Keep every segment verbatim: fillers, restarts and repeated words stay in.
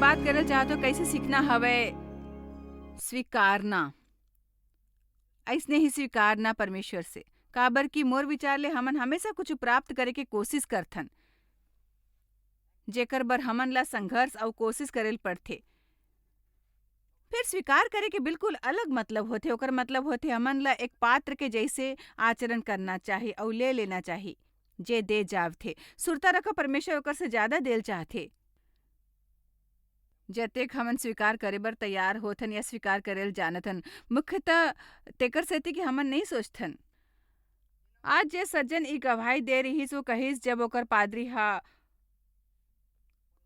बात करल चाहत हो, कैसे सीखना हवय स्वीकारना, अइसने ही स्वीकारना परमेश्वर से। काबर कि मोर विचार ले हमन हमेशा कुछ प्राप्त करे के कोशिश करथन, जेकर बर हमन ला संघर्ष अउ कोशिश करे ल पड़थे। फिर स्वीकार करे के बिल्कुल अलग मतलब होथे। ओकर मतलब होथे हमन ला एक पात्र के जैसे आचरण करना चाही अउ ले लेना चाही, जे दे जावथे। सुरता रखो, परमेश्वर ओकर से ज्यादा देल चाहथे। जतेक हमन स्वीकार करे बर तैयार होथन या स्वीकार करे ल जानथन, मुख्यतः तेकर सेती कि हमन नहीं सोचथन। आज जे सज्जन ई गवाही दे रिहिस, वो कहिस, जब ओकर पादरी हा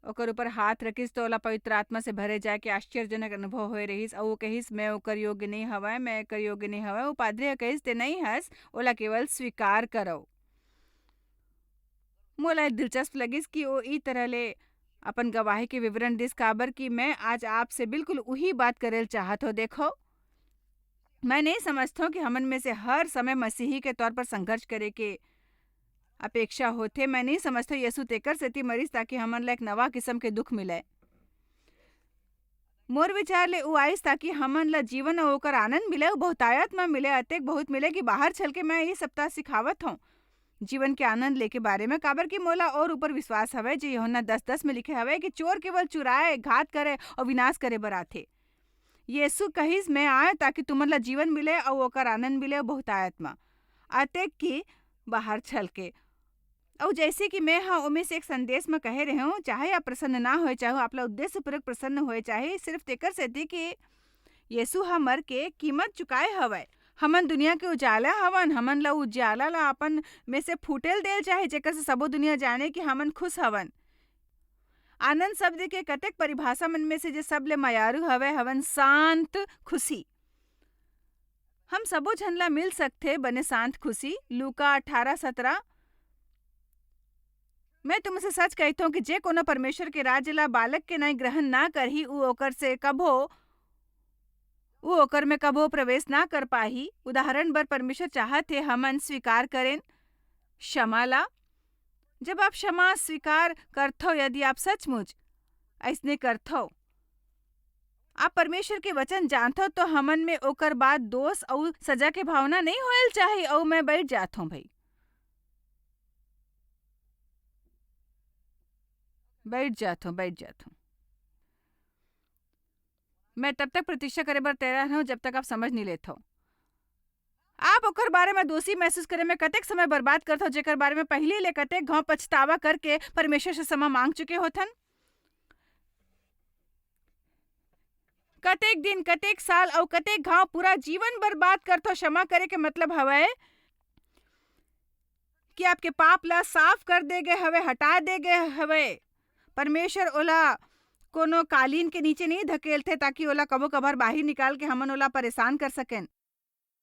ओकर ऊपर हाथ रखिस, तो ओला पवित्र आत्मा से भरे जाए के आश्चर्यजनक अनुभव होए रहिस, अउ वो कहिस, "मैं ओकर योग्य नहीं हवय, मैं एकर योग्य नहीं हवय।" वो पादरी हा कहिस, "ते नहीं हस, ओला केवल स्वीकार करो।" मोला दिलचस्प लगिस कि वो ई तरह ले अपन गवाही के विवरण दिस, काबर कि मैं आज आपसे बिल्कुल उही बात करे ल चाहत हो। देखो, मैं नहीं समझता हूँ कि हमन में से हर समय मसीही के तौर पर संघर्ष करे के अपेक्षा होथे। मैं नहीं समझता यीशु तेकर सेती मरिस ताकि हमन ला एक नवा किस्म के दुख मिले। मोर विचार ले उ आइस ताकि हमन ला जीवन अउ ओकर आनंद मिले, अउ बहुतायत म मिले, अतेक बहुत मिले कि बाहर चल के मैं ये सप्ताह सिखावत हूँ जीवन के आनंद लेके बारे में, काबर कि मोला और ऊपर विश्वास हवय, जे यूहन्ना दस दस में लिखे हवय कि चोर केवल चुराए, घात करे और विनाश करे बर आथे। यीशु कहिस, "मैं आय ताकि तुमन ला जीवन मिले अउ ओकर आनंद मिले बहुतायत म।" अतेक कि बाहर छल के। अउ जैसे कि मैं ह ओमे से एक संदेश म कहे रहे हूँ, चाहे आप प्रसन्न ना होए, चाहे आप ला उद्देश्यपूर्वक प्रसन्न होए, चाहे सिर्फ तेकर सेती कि यीशु ह मर के कीमत चुकाए हवय। हमन दुनिया के उजाला हवन, हमन ला उजाला ला अपन में से फूटेल देल चाहे, जेकर से सबो दुनिया जाने कि हमन खुश हवन। आनंद शब्द के कतेक परिभाषा मन में से जे सबले मयारू हवय, हवन शांत खुशी। हम सबो झन ला मिल सकथे बने शांत खुशी। लूका अठारह सतरा। मैं तुमसे सच कहता हूँ कि जे कोनो परमेश्वर के राज्य ला बालक के नाई ग्रहण ना करही, उ ओकर से कभो, उ ओकर में कभो प्रवेश ना कर पाही। उदाहरण बर, परमेश्वर चाहत हे हमन स्वीकार करें क्षमा ला। जब आप क्षमा स्वीकार करथो, यदि आप सचमुच अइसने करथो, आप परमेश्वर के वचन जानथो, तो हमन में ओकर बाद दोष अउ सजा के भावना नहीं होयल चाही। अउ मैं बैठ जात हूँ भाई, बैठ जात हूँ, बैठ जात हूँ। मैं तब तक प्रतीक्षा करे बर तैयार हूँ, जब तक आप समझ नहीं लेथो। आप ओकर बारे में दोषी महसूस करे में कतेक समय बर्बाद करथो, जेकर बारे में पहले ले कतेक घाव पछतावा करके परमेश्वर से क्षमा मांग चुके होथन? कतेक दिन, कतेक साल अउ कतेक घाव पूरा जीवन बर्बाद करथो। क्षमा करे के मतलब हवय कि आपके पाप ला साफ कर दे गए हवय, हटा दे गए हवय। परमेश्वर ओला कोनो कालीन के नीचे नहीं धकेलथे, ताकि ओला कभो कभार बाहिर निकाल के हमन ओला परेशान कर सकेन।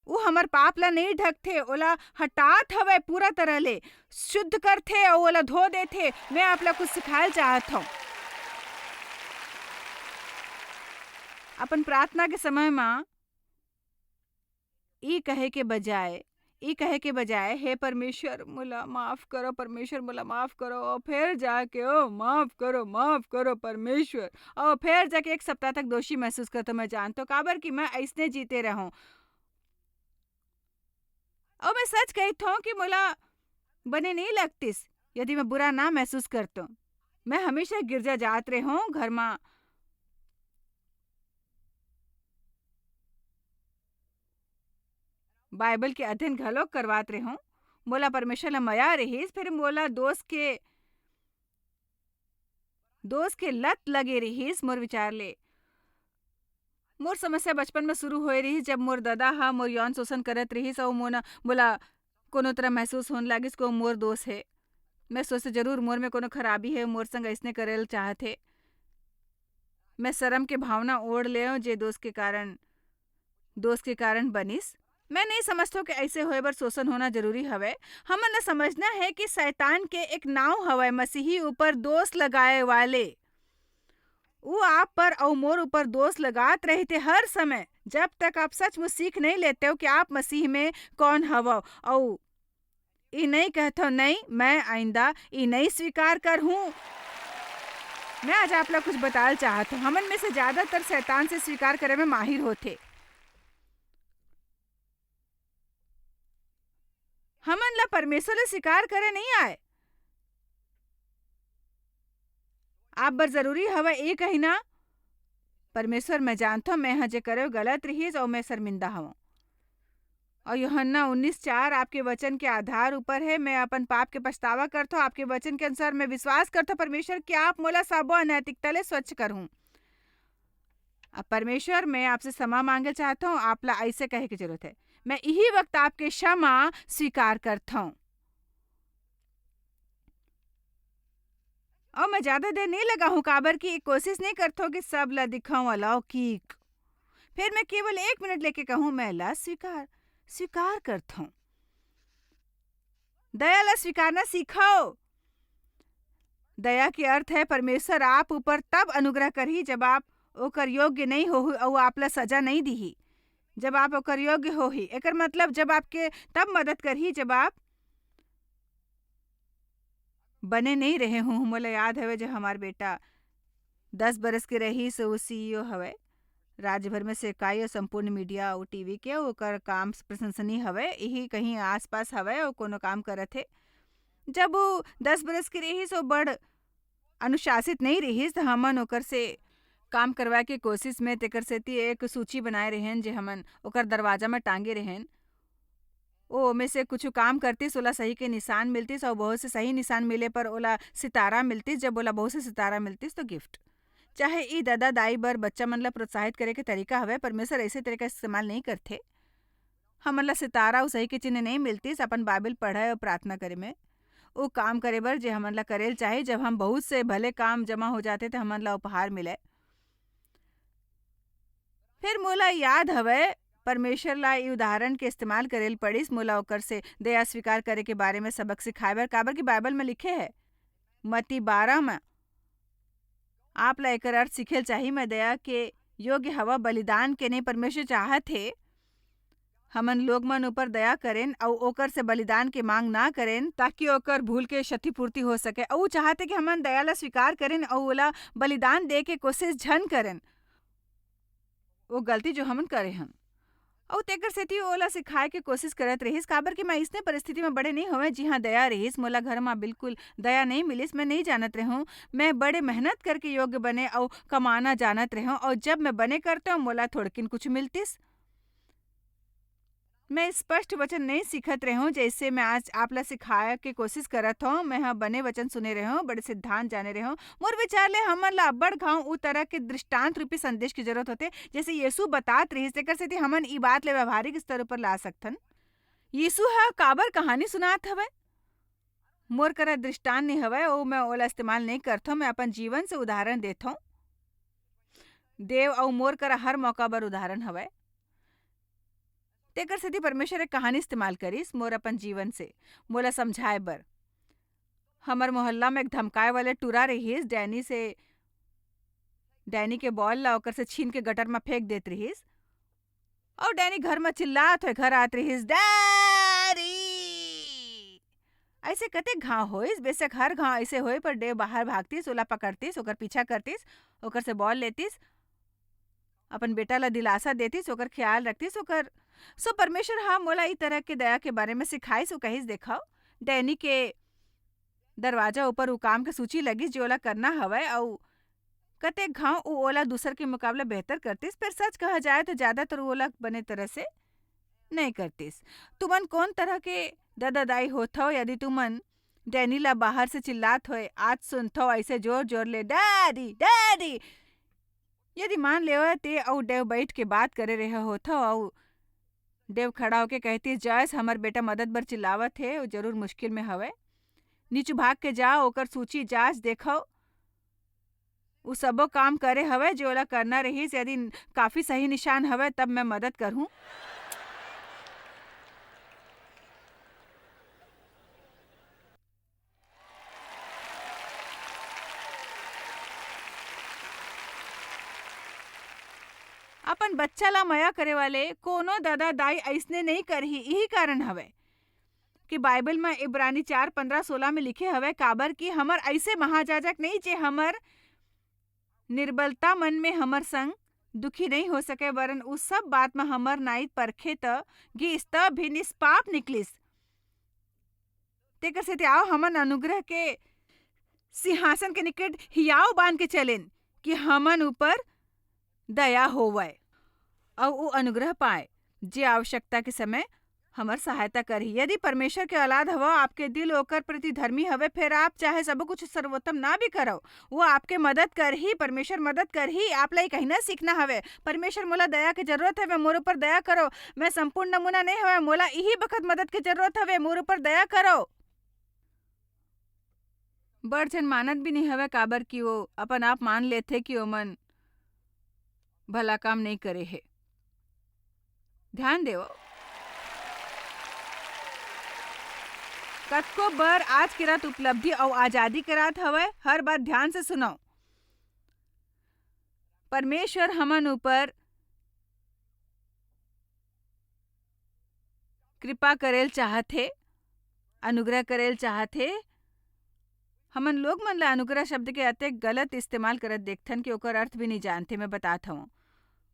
वो हमर पाप ला नहीं ढकथे, ओला हटात हवय पूरा तरह ले, शुद्ध करथे अउ ओला धो देथे। मैं आप ला कुछ सिखायल चाहत हूँ। अपन प्रार्थना के समय मा ई कहे के बजाय, ई कहे के बजाय, "हे परमेश्वर, मोला माफ करो, परमेश्वर, मोला माफ करो," अउ फेर जाके, "ओ, माफ करो, माफ करो, परमेश्वर," अउ फेर जाके एक सप्ताह तक दोषी महसूस करथो, मैं जानथो, काबर कि मैं अइसने जीते रहूं। अउ मैं सच कहिथो कि मोला बने नहीं लगतिस, यदि मैं बुरा ना महसूस करतो। मैं हमेशा गिरजा जात रहे हूँ, घर मा बाइबल के अध्ययन घलो करवात रहे हूँ। मोला परमेश्वर ला मया रहिस, फिर मोला दोस्त के, दोस्त के लत लगे रहिस। मोर विचार ले, मोर समस्या बचपन में शुरू होए रहिस, जब मोर ददा हा मोर यौन शोषण करत रहिस, अउ मोना, मोला कोनो तरह महसूस होने लागिस कि वो मोर दोस्त हे। मैं सोचे, "जरूर मोर में कोनो खराबी हे, मोर संग अइसने करे ल चाहत हे।" मैं शर्म के भावना ओढ़ लेव, जे दोस्त के कारण, दोस्त के कारण बनिस। मैं नहीं समझथो कि ऐसे होए बर शोषण होना जरूरी हवय। हमन ला समझना है कि शैतान के एक नाव हवय, मसीही ऊपर दोष लगाए वाले। वो आप पर अउ मोर ऊपर दोष लगात रहिथे हर समय, जब तक आप सचमुच सीख नहीं लेते हो कि आप मसीह में कौन हवव। अउ ई नहीं कहथो, "नहीं, मैं आइंदा ई नहीं स्वीकार करहूं।" मैं आज आप ला कुछ बताल चाहत हूँ। हमन में से ज्यादातर शैतान से स्वीकार करे में माहिर होथे। हमन ला परमेश्वर ले स्वीकार करे नहीं आए। आप बर जरूरी हवय ए कहिना, "परमेश्वर, मैं जानथव, मैं ह जे करेव गलत रिहिस अऊ मैं शर्मिंदा हवं।" अऊ यूहन्ना उन्नीस चार आपके वचन के आधार ऊपर हे, "मैं अपन पाप के पछतावा करथव, आपके वचन के अनुसार मैं विश्वास करथव, परमेश्वर, कि आप मोला सबो अनैतिकता ले स्वच्छ करहूं।" अब परमेश्वर, मैं आपसे क्षमा मांगे चाहत हूँ, आप ला ऐसे कहे के जरूरत है, "मैं यही वक्त आपके क्षमा स्वीकार करत हूँ।" और मैं ज्यादा देर नहीं लगा हूँ, काबर की कोशिश नहीं करत हूँ कि सब ला दिखाऊं अलौकिक। फिर मैं केवल एक मिनट लेके कहूँ, "मैं ला स्वीकार, स्वीकार करत हूँ।" दया ला स्वीकारना सीखो। दया के अर्थ है परमेश्वर आप ऊपर तब अनुग्रह करही जब आप ओकर योग्य नहीं होहू अऊ आप ला सजा नहीं दीही। जब आप ओकर योग्य होही, एकर मतलब जब आपके तब मदद करही जब आप बने नहीं रहे हूँ। मोला याद हवे जब हमार बेटा दस बरस के रहिस, वो सीईओ हवे, राज्य भर में सेवकाई और संपूर्ण मीडिया और टीवी के, ओकर काम प्रशंसनीय हवे, यही कहीं आसपास हवे और कोनो काम करत हे। जब वो दस बरस के रहिस, वो बड़ अनुशासित नहीं रहिस, त हमन ओकर से काम करवाए के कोशिश में तेकर सेती एक सूची बनाए रहेन, जे हमन ओकर दरवाजा में टांगे रहेन। ओ ओमे से कुछ काम करतिस, ओला सही के निशान मिलतिस, अउ बहुत से सही निशान मिले पर ओला सितारा मिलतिस। जब ओला बहुत से सितारा मिलतिस, तो गिफ्ट। चाहे ई ददा दाई बर बच्चा मन ला प्रोत्साहित करे के तरीका हवे, परमेश्वर ऐसे तरीका इस्तेमाल नहीं करथे। हमन ला सितारा अउ सही के चिन्ह नहीं मिलतिस अपन बाइबल पढ़े अउ प्रार्थना करे में। ओ काम करे बर जे हमन ला करेल चाही, जब हम बहुत से भले काम जमा हो जाथे, त हमन ला उपहार मिले। फिर मोला याद हवय, परमेश्वर ला ई उदाहरण के इस्तेमाल करेल पड़िस, मोला ओकर से दया स्वीकार करे के बारे में सबक सिखाए बर, काबर कि बाइबल में लिखे हे, मत्ती बारह में, आप ला एकर अर्थ सीखेल चाही, "मैं दया के योग्य हवा, बलिदान के नहीं।" परमेश्वर चाहत हे, हमन लोग मन ऊपर दया करेन अउ ओकर से बलिदान के मांग ना करेन, ताकि ओकर भूल के क्षतिपूर्ति हो सके। अउ वो चाहत हे कि हमन दया ला स्वीकार करेन अउ ओला बलिदान दे के कोशिश झन करेन, वो गलती जो हमन करे हन। अउ तेकर सेती ओला सिखाए के कोशिश करत रहिस, काबर कि मैं अइसने परिस्थिति में बड़े नहीं होवे, जिहां दया रहिस। मोला घर मा बिल्कुल दया नहीं मिलिस। मैं नहीं जानत रहूं, मैं बड़े मेहनत करके योग्य बने अउ कमाना जानत रहूं, अउ जब मैं बने करते हूं, मोला थोड़किन कुछ मिलतिस। मैं स्पष्ट वचन नहीं सीखत रहूं, जैसे मैं आज आप ला सिखाए के कोशिश करत हूं। मैं ह बने वचन सुने रहूं, बड़े सिद्धांत जाने रहूं। मोर विचार ले हमन ला अब्बड़ घांव उ तरह के दृष्टांत रूपी संदेश की जरूरत होथे, जैसे यीशु बतात रहिस, तेकर सेती हमन ई बात ले व्यवहारिक स्तर ऊपर ला सकथन। यीशु ह काबर कहानी सुनात हवय? मोर करा दृष्टांत नहीं हवय, ओ मैं ओला इस्तेमाल नहीं करथों, मैं अपन जीवन से उदाहरण देथों। देव अउ मोर करा हर मौका बर उदाहरण हवय। तेकर सेती परमेश्वर एक कहानी इस्तेमाल करिस मोर अपन जीवन से, मोला समझाए बर। हमर मोहल्ला में एक धमकाए वाले टुरा रहिस, डैनी से, डैनी के बॉल ला ओकर से छीन के गटर में फेंक देत रहिस। अउ डैनी घर में चिल्लात होए घर आत रहिस, "डैडी!" ऐसे कतेक घांव होइस, बेशक हर घांव ऐसे होए, पर डेव बाहर भागतिस, ओला पकड़तिस, ओकर पीछा करतिस, ओकर से बॉल लेतिस, अपन बेटा ला दिलासा देतिस, ओकर ख्याल रखतिस, ओकर। सो परमेश्वर ह मोला ई तरह के दया के बारे में सिखाइस, वो कहिस, "देखव, डैनी के दरवाजा ऊपर उ काम के सूची लगिस, जे ओला करना हवय, अउ कतेक घांव उ ओला दूसर के मुकाबला बेहतर करतिस, फेर सच कहा जाए, तो ज्यादातर उ ओला बने तरह से नहीं करतिस।" तुमन कौन तरह के ददा दाई होथव, यदि तुमन डैनी ला बाहर से चिल्लात होए आज सुनथव ऐसे जोर जोर ले, "डैडी, डैडी!" यदि मान लेवय ते अउ डेव बैठ के बात करे रहे होथव अउ डेव खड़ा होके कहतिस, "जॉयस, हमर बेटा मदद बर चिल्लावत हे, वो जरूर मुश्किल में हवय। नीचू भाग के जाओ, ओकर सूची जांच देखव, उ सबो काम करे हवय, जे ओला करना रहिस। यदि काफी सही निशान हवय, तब मैं मदद करहूं।" अपन बच्चा ला मया करे वाले कोनो ददा दाई अइसने नहीं करही। यही कारण हवय कि बाइबल म इब्रानी चार पन्द्रह सोलह में लिखे हवय, "काबर कि हमर अइसे महायाजक नहीं, जे हमर निर्बलता मन में हमर संग दुखी नहीं हो सके, वरन उ सब बात में हमर नाई परखे त गिस, त भी निष्पाप निकलिस। तेकर सेती आओ, हमन अनुग्रह के सिंहासन के निकट हियाव बांध के चलेन, कि हमन ऊपर दया होवय, अउ उ अनुग्रह पाए, जे आवश्यकता के समय हमर सहायता करही। यदि परमेश्वर के औलाद हवव, आपके दिल ओकर प्रति धर्मी हवे, फेर आप चाहे सबो कुछ सर्वोत्तम ना भी करव, वो आपके मदद करही, परमेश्वर मदद करही। आप ला ई कहिना सीखना हवे, "परमेश्वर, मोला दया के जरूरत हवे, मोर ऊपर दया करो। मैं संपूर्ण नमूना नहीं हवे, मोला इही बखत मदद के जरूरत हवे, मोर ऊपर दया करो।" बड़ झन मानत भी नहीं हवे, काबर कि वो अपन आप मान लेथे कि ओमन भला काम नहीं करे हे। ध्यान देवव, कतको बर आज के रात उपलब्धि अउ आजादी के रात हवय। हर बात ध्यान से सुनव। परमेश्वर हमन ऊपर कृपा करेल चाहत हे, अनुग्रह करेल चाहत हे। हमन लोग मन ला अनुग्रह शब्द के अतेक गलत इस्तेमाल करत देखथन कि ओकर अर्थ भी नहीं जानथे। मैं बतात हवं,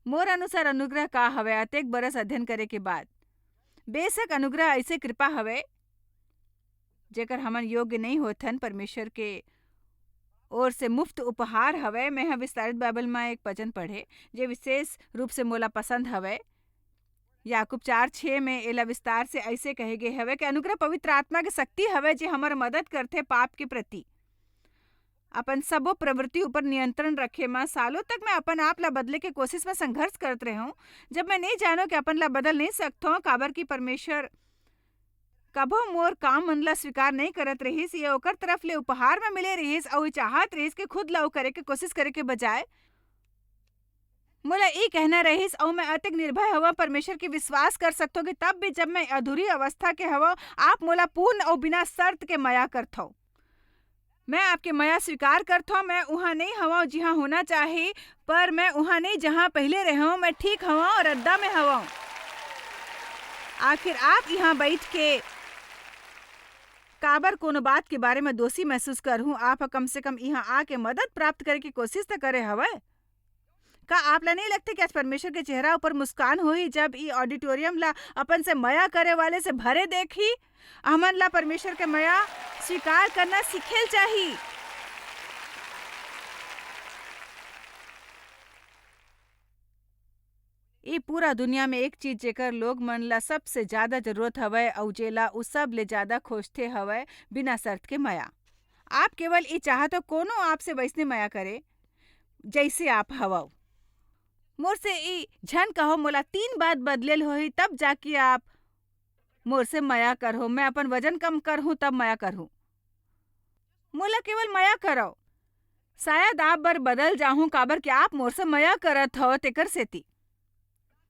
मोर अनुसार अनुग्रह का हवय, अतेक बरस अध्ययन करे के बाद। बेशक अनुग्रह ऐसे कृपा हवय, जेकर हमन योग्य नहीं होथन, परमेश्वर के ओर से मुफ्त उपहार हवय। मैं ह विस्तारित बाइबल म एक वचन पढ़े, जे विशेष रूप से मोला पसंद हवय। याकूब चार छः में एला विस्तार से ऐसे कहे गे हवय कि अनुग्रह पवित्र आत्मा के शक्ति हवय, जे हमर मदद करथे पाप के प्रति अपन सबो प्रवृत्ति ऊपर नियंत्रण रखे म। सालों तक मैं अपन आप ला बदले के कोशिश में संघर्ष करत रहे हूँ, जब मैं नहीं जानो कि अपन ला बदल नहीं सकथों, काबर कि परमेश्वर कभो मोर काम मन ला स्वीकार नहीं करत रहिस। ये ओकर तरफ ले उपहार में मिले रहिस, अउ ये चाहत रहिस कि खुद ला वो करे के कोशिश करे के बजाय मोला ई कहना रहिस, अउ मैं अतेक निर्भय हवं, परमेश्वर के विश्वास कर सकथों कि तब भी, जब मैं अधूरी अवस्था के हवं, आप मोला पूर्ण अउ बिना शर्त के मया करथव। मैं आपके मया स्वीकार करथों। मैं उहाँ नहीं हवं, जिहाँ होना चाही, पर मैं उहाँ नहीं, जहाँ पहले रहे हवं। मैं ठीक हवं अउ रद्दा में हवं। आखिर आप इहाँ बैठ के काबर कोनो बात के बारे में दोषी महसूस करहूँ? आप ह कम से कम इहाँ आके मदद प्राप्त करे के कोशिश त करे हवय। का आप ला नहीं लगथे कि आज परमेश्वर के चेहरा ऊपर मुस्कान होही, जब ई ऑडिटोरियम ला अपन से मया करे वाले से भरे देखही? हमन ला परमेश्वर के मया स्वीकार करना सीखेल चाही। ये पूरा दुनिया में एक चीज, जेकर लोग मन ला सबसे ज्यादा जरूरत हवय, अउ जेला उ सब ले ज्यादा खोजथे, हवय बिना शर्त के मया। आप केवल ई चाहत हो, कोनो आपसे वैसने मया करे, जैसे आप हवव। मोर से ई झन कहो, मोला तीन बार बदलेल होही, तब जाके आप मोर से मया करहो। मैं अपन वजन कम करहूँ, तब मया करहूँ। मोला केवल मया करव। शायद आप बर बदल जाहूँ, काबर कि आप मोर से मया करत हव, तेकर सेती।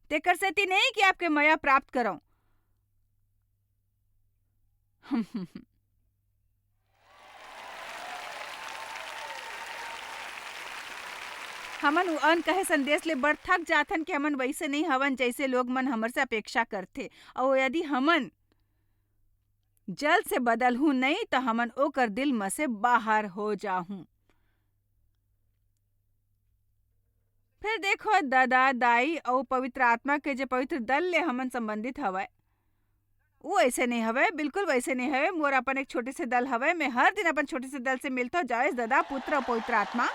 तेकर सेती नहीं कि आपके मया प्राप्त करव। हमन उ अनकहे संदेश ले बड़ थक जाथन कि हमन वैसे नहीं हवन, जैसे लोग मन हमर से अपेक्षा करथे। अउ यदि हमन जल्द से बदलहूँ नहीं, त हमन ओकर दिल म से बाहर हो जाहूँ। फिर देखो, ददा, दाई अउ पवित्र आत्मा के जे पवित्र दल ले हमन संबंधित हवय, वो ऐसे नहीं हवय, बिल्कुल वैसे नहीं हवय। मोर अपन एक छोटे से दल हवय, मैं हर दिन अपन छोटे से दल से मिलता हूँ, जॉयस, ददा, पुत्र अउ पवित्र आत्मा।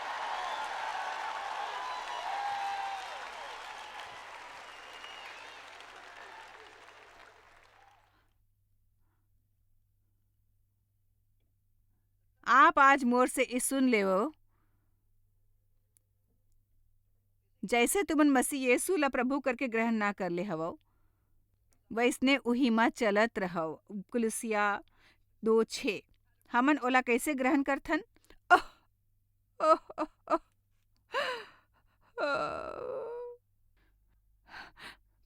आप आज मोर से ई सुन लेवो, जैसे तुमन मसीह यीशु ला प्रभु करके ग्रहण ना कर ले हवो, वैसने उही मा चलत रहव। कुलुसिया दो छः। हमन ओला कैसे ग्रहण करथन? ओह, ओह, ओह, ओह।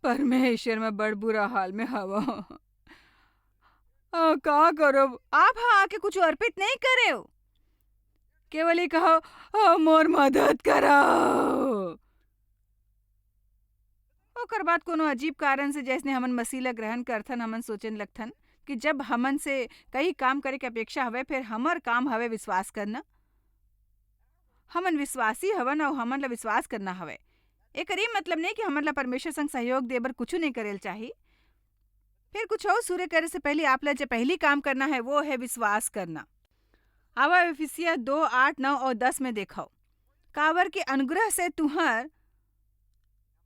परमेश्वर, मैं बड़ बुरा हाल में हवं। आ, का करब? आप हा आके कुछ अर्पित नहीं करेव। केवल ये कहो, "आ, मोर मदद करो।" ओकर बाद कोनो अजीब कारण से, जैसने हमन मसीह ला ग्रहण करथन, हमन सोचन लगथन कि जब हमन से कई काम करे के अपेक्षा हवे, फिर हमर काम हवे विश्वास करना। हमन विश्वासी हवन अउ हमन ला विश्वास करना हवय। एकर ये मतलब नहीं कि हमन ला परमेश्वर संग सहयोग दे बर कुछु नहीं करे ल चाही। फिर कुछ अउ शुरू करे से पहली आप ला जे पहली काम करना है, वो है विश्वास करना। आवा इफिसिया दो आठ, नौ अउ दस में देखव, काबर के अनुग्रह से तुहर,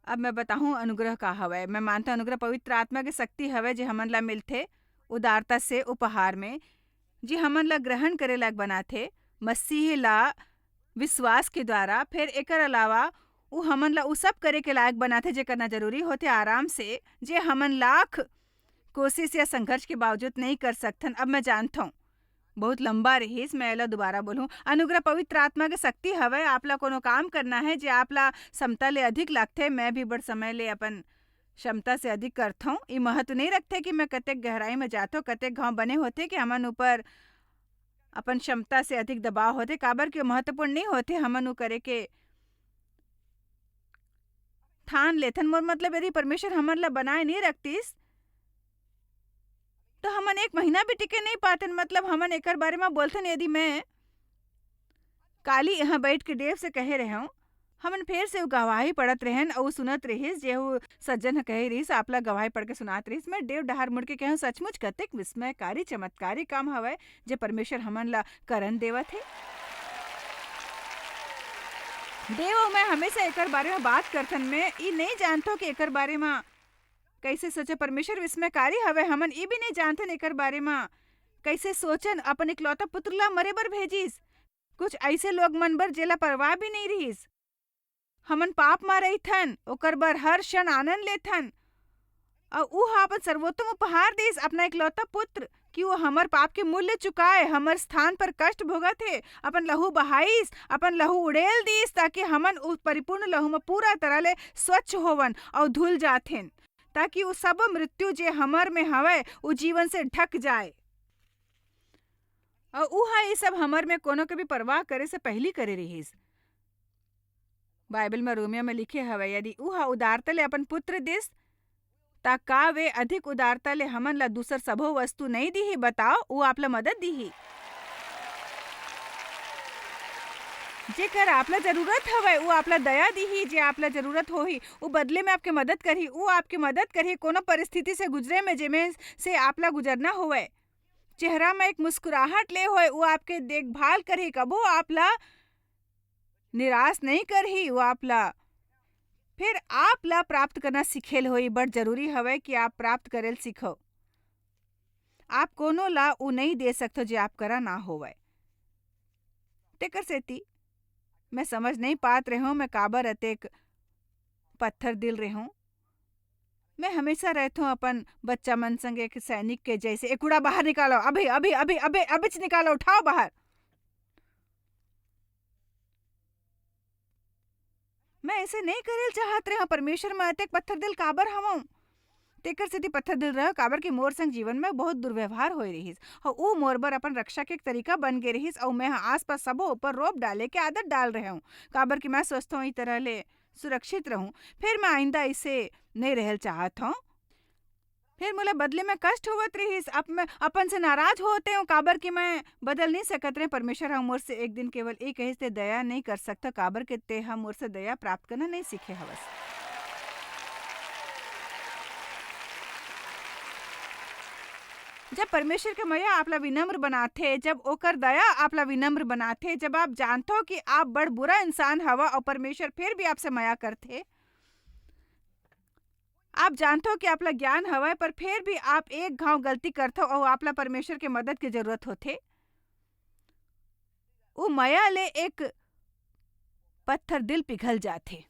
अब मैं बताहूँ अनुग्रह का हवय। मैं मानता अनुग्रह पवित्र आत्मा के शक्ति हवय, जे हमन ला मिलथे उदारता से उपहार में, जे हमन ला ग्रहण करे लायक बनाथे, मसीह ला विश्वास के द्वारा। फिर एकर अलावा उ हमन ला उ सब करे के लायक बनाथे, जे करना जरूरी होथे आराम से, जे हमन लाख कोशिश या संघर्ष के बावजूद नहीं कर सकथन। अब मैं जानथौं, बहुत लंबा रहिस, मैं एला दोबारा बोलूं। अनुग्रह पवित्र आत्मा के शक्ति हवय। आप ला कोनो काम करना है, जे आप ला क्षमता ले अधिक लगथे। मैं भी बड़ समय ले अपन क्षमता से अधिक करथौं। ई महत्व नहीं रखथे कि मैं कतेक गहराई में जाथौं, कतेक घाव बने होथे कि हमन ऊपर अपन क्षमता से अधिक दबाव होथे, काबर कि वो महत्वपूर्ण नहीं होथे। हमन उ करे के ठान लेथन। मोर मतलब, यदि परमेश्वर हमन ला बनाए नहीं रखतिस, तो हमन एक महीना भी टिके नहीं पातन। मतलब, हमन एकर बारे में बोलथन, यदि मैं काली यहाँ बैठ के डेव से कहे रहे हूँ, हमन फेर से उ गवाही पढ़त रहन अउ सुनत रहिस, जेहू सज्जन ह कहे रहिस, आप ला गवाही पढ़ के सुनात रहिस। मैं डेव डहार मुड़ के कहूँ, सचमुच कतेक विस्मयकारी, चमत्कारी काम हवय, जे परमेश्वर हमन ला करन देवत हे। डेव अउ मैं हमेशा एकर बारे में बात करथन। मैं ई नहीं जानथों कि एकर बारे में कैसे सोचे। परमेश्वर विस्मयकारी हवय, हमन ई भी नहीं जानथन एकर बारे में कैसे सोचन, अपन इकलौता पुत्र ला मरे बर भेजिस। कुछ ऐसे लोग मन बर जेला परवाह भी नहीं रहिस। हमन पाप म रहिथन, ओकर बर हर क्षण आनंद लेथन। अउ ऊ ह अपन सर्वोत्तम उपहार दिस, अपना इकलौता पुत्र, कि वो हमर पाप के मूल्य चुकाए, हमर स्थान पर कष्ट भोगत हे, अपन लहू बहाइस, अपन लहू उड़ेल दिस, ताकि हमन उ परिपूर्ण लहू म पूरा तरह ले स्वच्छ होवन अउ धुल जाथेन, ताकि उ सब मृत्यु जे हमर में हवय, उ जीवन से ढक जाए। अउ ऊ ह ये सब हमर में कोनो के भी परवाह करे से पहिली करे रिहिस। बाइबल म रोमियो म लिखे हवय, यदि ऊ ह उदारता ले अपन पुत्र दिस, त का वे अधिक उदारता ले हमन ला दूसर सबो वस्तु नइ दिही? बताओ, ऊ आप ला मदद दिही। जेकर आप ला जरूरत हवय, ऊ आप ला दया दिही। जे आप ला जरूरत होही, ऊ बदले में आपके मदद करही। ऊ आपके मदद करही कोनो परिस्थिति से गुजरे में, जेमे से आप ला गुजरना होवय। चेहरा म एक मुस्कुराहट ले होय, वो आपके देखभाल करही, कभू आप ला निराश नहीं करही। वो आप ला, फिर आप ला प्राप्त करना सीखेल होई। बड़ जरूरी हवय कि आप प्राप्त करेल सीखो। आप कोनो ला वो नहीं दे सकथो जे आप करा ना होवय। तेकर सेती मैं समझ नहीं पात रेहों, मैं काबर अतेक पत्थर दिल रेहों। मैं हमेशा रहथों अपन बच्चा मन संग एक सैनिक के जैसे। ए कूड़ा बाहर निकालो, अभी, अभी, अभी, अभी, अभिच निकालो, उठाओ बाहर। मैं ऐसे नहीं करेल चाहत रेहों। परमेश्वर, मैं अतेक पत्थर दिल काबर हवं? तेकर सेती पत्थर दिल रह, काबर कि मोर संग जीवन में बहुत दुर्व्यवहार होए रहिस। अउ ऊ मोर बर अपन रक्षा के एक तरीका बन गे रहिस, अउ मैं ह आसपास सबो ऊपर रोब डाले के आदत डाल रेहों, काबर कि मैं सोचथों, ई तरह ले सुरक्षित रहूं। फिर मैं आइंदा इसे नहीं रहल चाहत हूं। फिर मोला बदले में कष्ट होवत रहिस, अब मैं अपन से नाराज होते हूं, काबर कि मैं बदल नहीं सकत रहे। परमेश्वर ह मोर से एक दिन केवल एक कहिस, "ते दया नहीं कर सकता, काबर के ते ह मोर से दया प्राप्त करना नहीं सीखे हवस।" जब परमेश्वर के मया आप ला विनम्र बनाथे, जब ओकर दया आप ला विनम्र बनाथे, जब आप जानथो कि आप बड़ बुरा इंसान हवा और परमेश्वर फिर भी आपसे मया करथे, आप जानथो कि आप ला ज्ञान हवय, पर फिर भी आप एक घाव गलती करथो और आप ला परमेश्वर के मदद के जरूरत होथे, वो मया ले एक पत्थर दिल पिघल जाथे।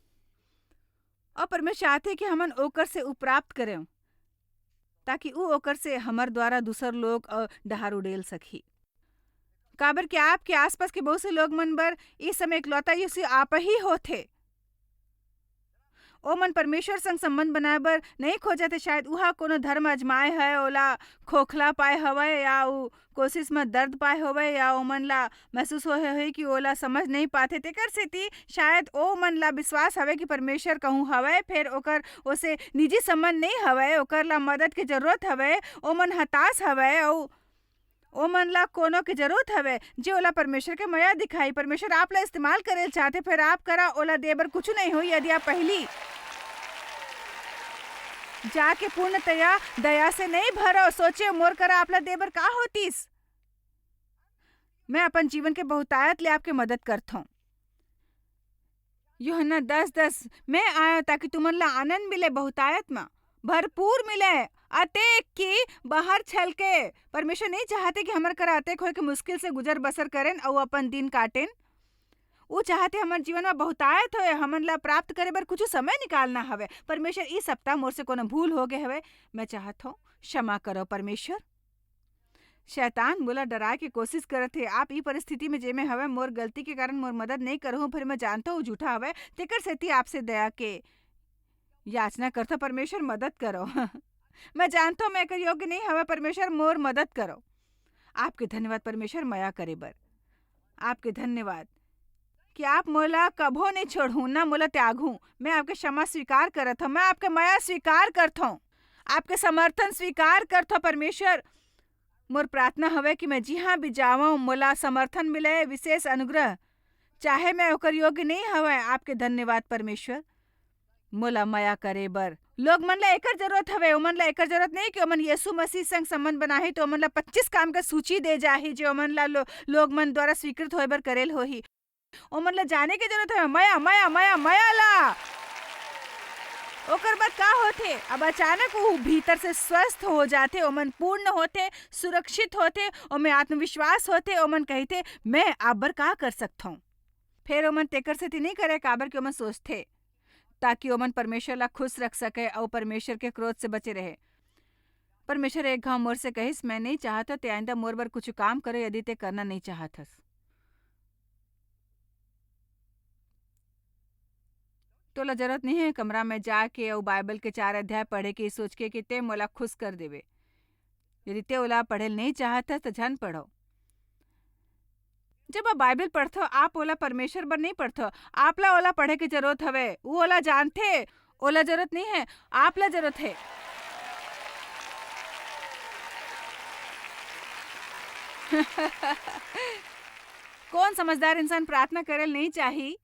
और परमेश्वर चाहथे कि हमन ओकर से उ प्राप्त करें, ताकि उ ओकर से हमर द्वारा दूसर लोग, अ, डहार उड़ेल सकही। काबर कि आपके आसपास के बहुत से लोग मन बर इस समय इकलौता यीशु आप ही होथे। ओ मन परमेश्वर संग संबंध बनाए बर नहीं खोजत हे। शायद उहा कोनो धर्म आजमाए है, ओला खोखला पाए हवय या उ कोशिश म दर्द पाए होवय या ओमन ला महसूस होए होही कि ओला समझ नहीं पाथे, तेकर सेती शायद ओ मन ला विश्वास हवय कि परमेश्वर कहूँ हवय, फेर ओकर ओसे निजी संबंध नहीं हवय, ओकर ला मदद के जरूरत हवय, ओमन हताश हवय अउ ओमन ला कोनो के जरूरत हवे, जे ओला परमेश्वर के मया दिखाई। परमेश्वर आप ला इस्तेमाल करे ल चाहथे, फेर आप करा ओला दे बर कुछु नहीं होई, यदि आप पहिली जाके पूर्णतया दया से नहीं भरो। सोचे, मोर करा आप ला दे बर का होतिस? मैं अपन जीवन के बहुतायत ले आपके मदद करथौं। यूहन्ना दस दस, "मैं आया ताकि तुमन ला आनंद मिले, बहुतायत म भरपूर मिले, अतेक कि बाहर छलके।" परमेश्वर नहीं चाहते कि हमर करा अतेक होए कि मुश्किल से गुजर बसर करेन अउ अपन दिन काटेन। वो चाहते हमर जीवन म बहुतायत होए, हमन ला प्राप्त करे बर कुछ समय निकालना हवे। परमेश्वर, ई सप्ताह मोर से कोनो भूल हो गए हवे, मैं चाहत हूँ, क्षमा करो परमेश्वर। शैतान मोला डराए के कोशिश करत हे। आप ई परिस्थिति में जेमे हवय, मोर गलती के कारण मोर मदद नहीं करहूं, फिर मैं जानता हूँ झूठा हवय, तेकर सेती आपसे दया के याचना करता, परमेश्वर मदद करो। मैं जानता हूँ मैं एकर योग्य नहीं हवय, परमेश्वर मोर मदद करो। आपके धन्यवाद परमेश्वर मया करे बर, आपके धन्यवाद कि आप मोला कभो नहीं छोड़हू, ना मोला त्यागहू। मैं आपके क्षमा स्वीकार करत हूँ, मैं आपके मया स्वीकार करत हूँ, आपके समर्थन स्वीकार करत हूँ परमेश्वर। मोर प्रार्थना हवे कि मैं जिहाँ भी जावं, मोला समर्थन मिले, विशेष अनुग्रह। चाहे मैं ओकर योग्य नहीं हवय, आपके धन्यवाद परमेश्वर, मोला मया करे बर। लोग मन ला एकर जरूरत हवे, ओमन ला एकर जरूरत नहीं कि ओमन यीशु मसीह संग संबंध बनाही, तो ओमन ला पच्चीस काम के सूची दे जाही, जे ओमन ला लो-, लोग मन द्वारा स्वीकृत होए बर करेल होही। ओमन ला जाने के जरूरत हवे, मया, मया, मया, मया ला। ओकर बाद का होथे? अब अचानक वो भीतर से स्वस्थ हो जाथे, ओमन पूर्ण होथे, सुरक्षित होथे, ओमे आत्मविश्वास होथे, ओमन कहिथे, "मैं आप बर का कर सकथौं?" फेर ओमन तेकर सेती नहीं करे, काबर कि ओमन सोचथे, ताकि ओमन परमेश्वर ला खुश रख सके अउ परमेश्वर के क्रोध से बचे रहे। परमेश्वर एक घाव मोर से कहिस, "मैं नहीं चाहत हूँ, ते आइंदा मोर बर कुछ काम करे, यदि ते करना नहीं चाहत हस।" तोला जरूरत नहीं है कमरा में जाके अउ बाइबल के चार अध्याय पढ़े के, सोच के कि ते मोला खुश कर देवे। यदि ते ओला पढ़े ल नहीं चाहत हस, त झन पढ़ो। जब आप बाइबल पढ़थो, आप ओला परमेश्वर बर नहीं पढ़थो, आप ला ओला पढ़े के जरूरत हवे। वो ओला जानथे, ओला जरूरत नहीं है, आप ला जरूरत है। कौन समझदार इंसान प्रार्थना करे ल नहीं चाही?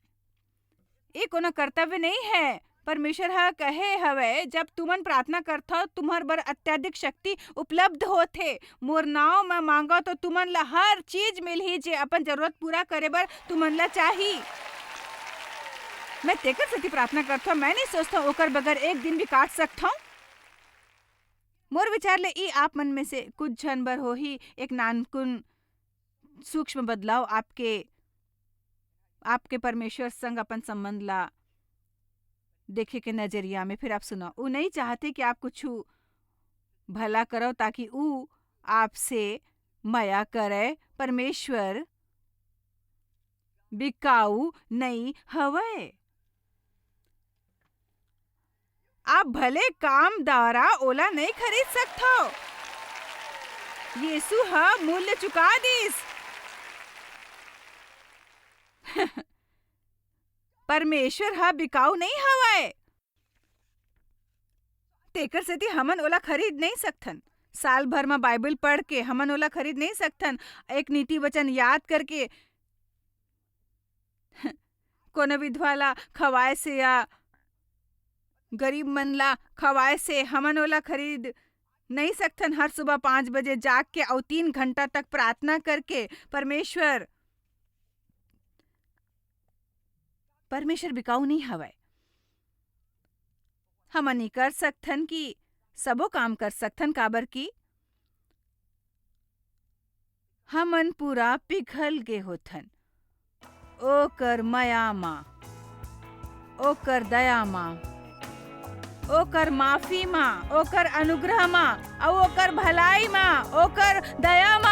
ये कोनो कर्तव्य नहीं है। परमेश्वर ह कहे हवय, "जब तुमन प्रार्थना करथव, तुम्हर बर अत्यधिक शक्ति उपलब्ध होथे। मोर नांव म मांगव, तो तुमन ला हर चीज मिलही, जे अपन जरूरत पूरा करे बर तुमन ला चाही।" मैं तेकर सेती प्रार्थना करथव, मैं नहीं सोचथव ओकर बगैर एक दिन भी काट सकथव। मोर विचार ले ई आप मन में से कुछ झन बर होही एक नानकुन सूक्ष्म बदलाव आपके, आपके परमेश्वर संग अपन संबंध ला देखे के नजरिया में। फिर आप सुनो, उ नहीं चाहते कि आप कुछ भला करो ताकि उ आपसे मया करे। परमेश्वर बिकाऊ नहीं हवय। आप भले काम द्वारा ओला नहीं खरीद सकथव। यीशु ह मूल्य चुका दिस। परमेश्वर ह बिकाऊ नहीं हवय। तेकर सेती हमन ओला खरीद नहीं सकथन। साल भर म बाइबल पढ़ के हमन ओला खरीद नहीं सकथन। एक नीति वचन याद करके कोनो विधवा ला खवाए से या गरीब मन ला खवाए से हमन ओला खरीद नहीं सकथन। हर सुबह पाँच बजे जाग के अउ तीन घंटा तक प्रार्थना करके परमेश्वर, परमेश्वर बिकाऊ नहीं हवय। हमन ई कर सकथन कि सबो काम कर सकथन, काबर कि हमन पूरा पिघल गे होथन। ओकर मया म, ओकर दया म, ओकर माफी म, ओकर अनुग्रह म, अउ ओकर भलाई म, ओकर दया म।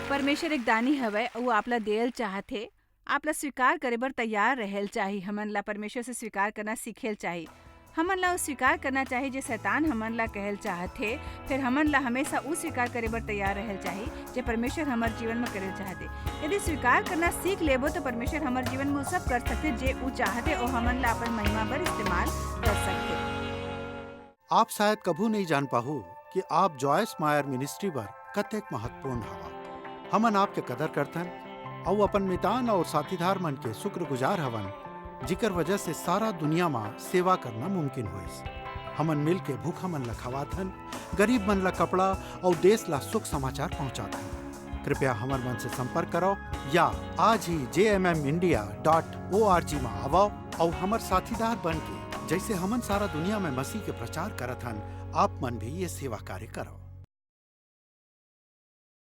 परमेश्वर एक दानी हवय, अउ आपला देल चाहत हे। आपला स्वीकार करे बर तैयार रहेल चाही। हमन ला परमेश्वर से स्वीकार करना सीखेल चाही। हमन ला वो स्वीकार करना चाही, जे शैतान हमन ला कहल चाहत हे। फिर हमन ला हमेशा वो स्वीकार करे बर तैयार रहेल चाही, जे परमेश्वर हमर जीवन म करेल चाहत हे। यदि स्वीकार करना सीख लेबो, तो परमेश्वर हमर जीवन म वो सब कर सकथे, जे वो चाहत हे, अउ हमन ला अपन महिमा बर इस्तेमाल कर सकथे। आप शायद कभू नइ जान पाहू कि आप जॉयस मायर मिनिस्ट्री बर कतेक महत्वपूर्ण हवा। हमन आपके कदर करथन अउ अपन मितान अउ साथीदार मन के शुक्रगुजार हवन, जिकर वजह से सारा दुनिया म सेवा करना मुमकिन होइस। हमन मिल के भूखा मन ला खवाथन, गरीब मन ला कपड़ा अउ देश ला सुख समाचार पहुंचाथन। कृपया हमर मन से संपर्क करव या आज ही जे M M India dot O R G म आवव अउ हमर साथीदार बन के, जइसे हमन सारा दुनिया में मसीह के प्रचार करत हन, आप मन भी ये सेवा कार्य करव।